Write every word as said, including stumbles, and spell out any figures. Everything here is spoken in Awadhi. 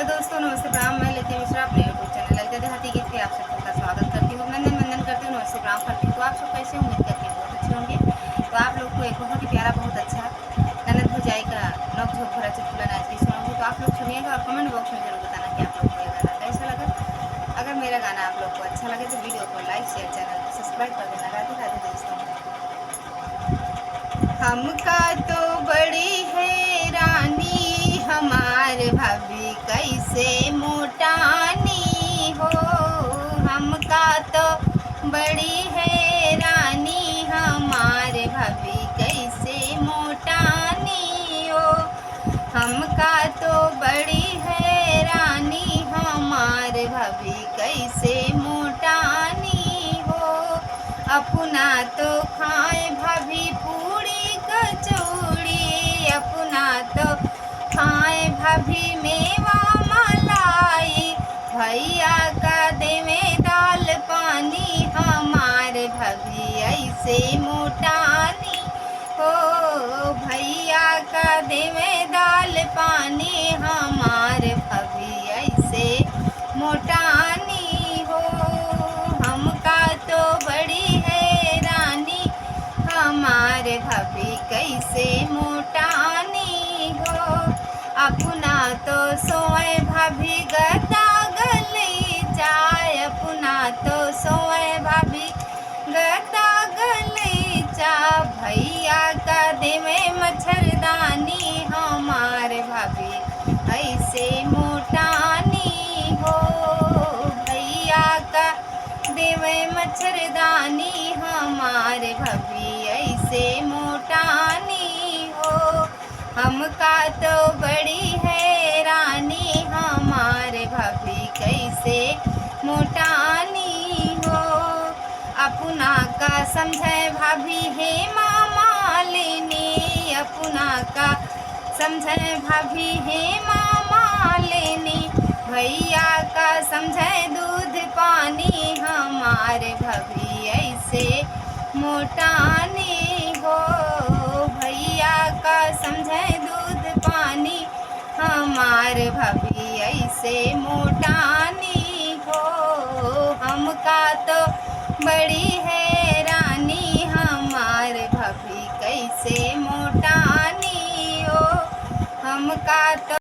दोस्तों, नमस्ते, प्रणाम। मैं ललिता मिश्रा, अपने YouTube चैनल ललिता देहाती गीत पे आप सबका स्वागत करती हूँ, अभिनंदन वंदन करती हूँ। नमस्ते, प्रणाम करती हूँ। तो आप सब कैसे हो? उम्मीद करती हूँ बहुत अच्छे होंगे। तो आप लोग को एक बहुत ही प्यारा, बहुत अच्छा ननद भौजाई का नोक झोंक भरा चुटकुला नाच गीत सुनाऊंगी। तो आप लोग सुनिएगा और comment box में जरूर बताना कि आप लोग को ये गाना कैसा लगा। अगर मेरा गाना आप लोग को अच्छा लगे तो video को like, share, channel को subscribe कर देना। राधे राधे दोस्तों। हमका तो बड़ी हैरानी हमार भाभी कैसे मोटानी हो। हमका तो बड़ी हैरानी हमार भाभी कैसे मोटानी हो। हमका तो बड़ी हैरानी हमार भाभी कैसे मोटानी हो। अपना तो खाए भाभी पूड़ी कचौड़ी, अपना तो खाए भाभी मेवा मलाई, भैया का देवे दाल पानी हमार भाभी ऐसे मोटानी हो। भैया का देवे दाल पानी हमार भाभी ऐसे मोटानी हो। हमका तो बड़ी हैरानी हमार भाभी कैसे मोटानी हो। अपना तो सोए भाभी गदा गलीचा, अपना तो सोए भाभी गदा गलीचा, भैया का देवे मच्छरदानी हमार भाभी ऐसे मोटानी हो। भैया का देवे मच्छरदानी हमार भाभी ऐसे मोटानी हो। हमका तो बड़ी हैरानी हमार भाभी कैसे मोटानी हो। अपना का समझे भाभी हेमा मालिनी, अपना का समझे भाभी हेमा मालिनी, भैया का समझे दूध पानी हमार भाभी ऐसे मोटानी हो। भैया का समझे दूध पानी हमार भाभी ऐसे मोटानी हो। हमका तो बड़ी हैरानी हमार भाभी कैसे मोटानी हो। हमका तो